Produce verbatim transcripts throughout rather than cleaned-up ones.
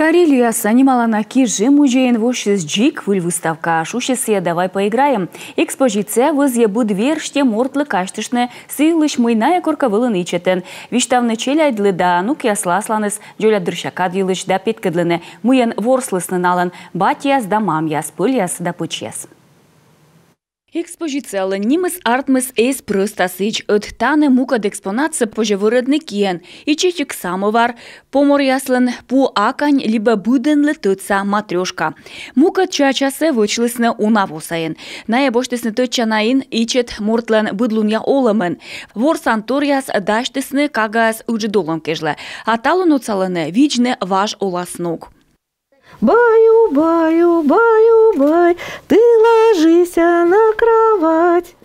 Карелияса нималана Кижи музейын восьтіс дзик выль выставка. Шусис сійӧ «Давай поиграем». Экспозиция вӧзйӧ быд верстьӧ мортлы казьтыштны сы йылысь, мый найӧ коркӧ вӧліны ичӧтӧн. Висьтавны челядьлы да нукъяслы асланыс дзоля дырся кад йылысь да петкӧдлыны, мыйӧн ворслісны налӧн батьяс да мамъяс, пӧльяс да пӧчьяс. Экспозициялӧн нимыс артмис эз прӧста сідз, ӧд тані мукӧд экспонатсӧ позьӧ вӧрӧдны киӧн. Ичӧтик самӧвар, поморъяслӧн пу акань либӧ быдӧнлы тӧдса матрёшка. Мукӧд чачасӧ вӧчлісны уна во сайын. Найӧ босьтісны тӧдчанаин ичӧт мортлӧн быдлунъя олӧмӧн. Ворсанторъяс дасьтісны кагаӧс ыджыд олӧм кежлӧ, а талун отсалӧны видзны важ оласног. Баю, баю, баю, бай, ты ложись на кровать.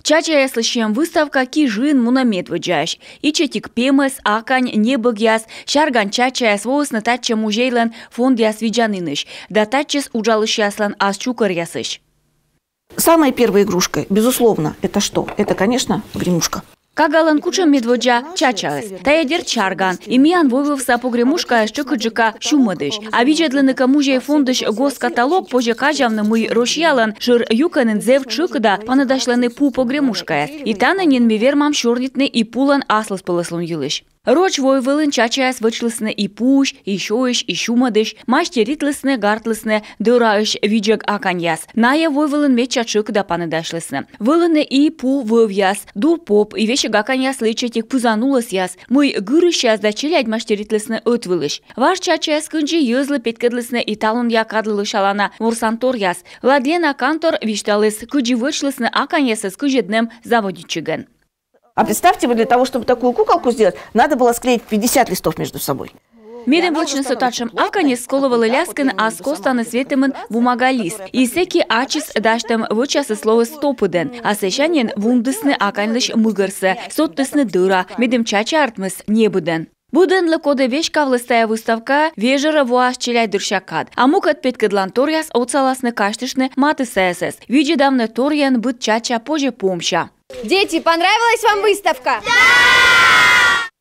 Чачаяслы сиӧм выставка Кижиын мунӧ медводдзаысь. Ичӧтик пемӧс, акань, небӧгъяс, сярган чачаяс воисны татчӧ музейлӧн фондъяс видзанінысь да татчӧс уджалысьяслӧн ас чукӧръясысь. Самая первая игрушка, безусловно, это что? Это, конечно, погремушка. Кагалӧн кутшӧм медводдза — чачаыс. Тайӧ, дерт, сярган. И миян войвывса погремушкаыс тшӧкыдджыка сюмӧдысь. А видзӧдлыны кӧ музей фондысь госкаталог, позьӧ казявны, мый Россиялӧн шӧр юкӧнын зэв тшӧкыда паныдасьлӧны пу погремушкаяс. И тані нин ми вермам сёрнитны и пулӧн аслыспӧлӧслун йылысь. Роч войвылын чачаяс вӧчлісны и пуысь, и сёйысь, и сюмӧдысь, мастеритлісны, гартлісны дӧраысь видзӧг аканьяс. Найӧ войвылын медся тшӧкыда паныдасьлісны. Вӧліны и пу вӧвъяс, дурпоп, и весиг аканьяслы ичӧтик пызан улӧсъяс, мый гырысьяс да челядь мастеритлісны ӧтвылысь. Важ чачаяс кындзи йӧзлы петкӧдлісны и талунъя кадлы лӧсялана ворсанторъяс. Владлена Кантор висьталіс, кыдзи вӧчлісны аканьясӧс кызьӧд нэм заводитчигӧн. А представьте, вот для того, чтобы такую куколку сделать, надо было склеить пятьдесят листов между собой. Медым вӧчны со татшӧм аканьыс, колӧ вӧлі ляскыны ас костаныс ветымын бумага лист. И сэки ачыс дасьтӧм вӧчасыс лоис топыдӧн. А сэсся нин вундісны аканьлысь мыгӧрсӧ, содтісны дӧра, медым чача артмис небыдӧн. Быдӧнлы, коді веськавліс тайӧ выставкаӧ, вежӧрӧ воас челядьдырся кад. А мукӧд петкӧдланторъяс отсаласны казьтыштны матыссаясӧс, видзӧдавны торйӧн быд чача позьӧ помся. Дети, понравилась вам выставка? Да!